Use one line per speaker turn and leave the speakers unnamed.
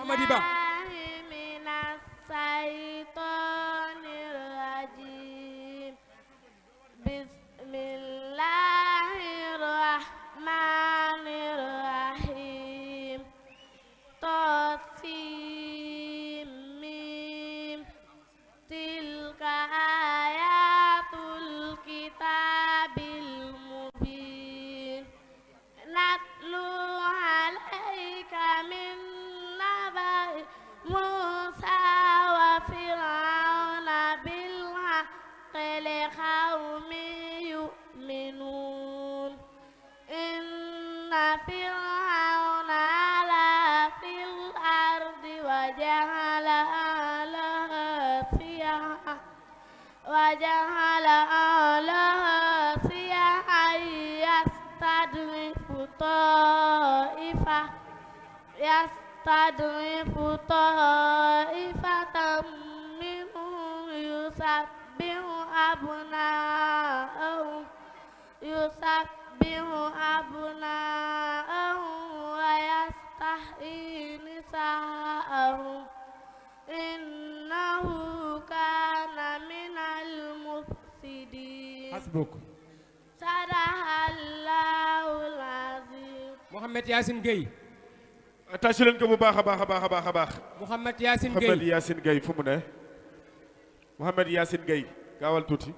Amady Ba
minas saytonir rajim bismillahirrahmanirrahim tosim mim tilka ayatul kitabil mubin natlu alaika min nabai Musa wa Fir'auna bil haqqi liqaumin yu'minun inna Fir'auna ala fil ardi wa ja'ala alaha siyahan yastadrifu ta'ifatan minhum yusabbihu abna'ahum wa yastahyi nisa'ahum innahu kana minal mufsidin.
Hasbuk.
Sadaqallahul azim.
Mouhamed Yacine Gueye.
tàcc leen ko bu baax a baax.
Mouhamed Yacine Gueye.
Mouhamed Yacine Gueye fu mu ne. Mouhamed Yacine Gueye gaawal tuuti.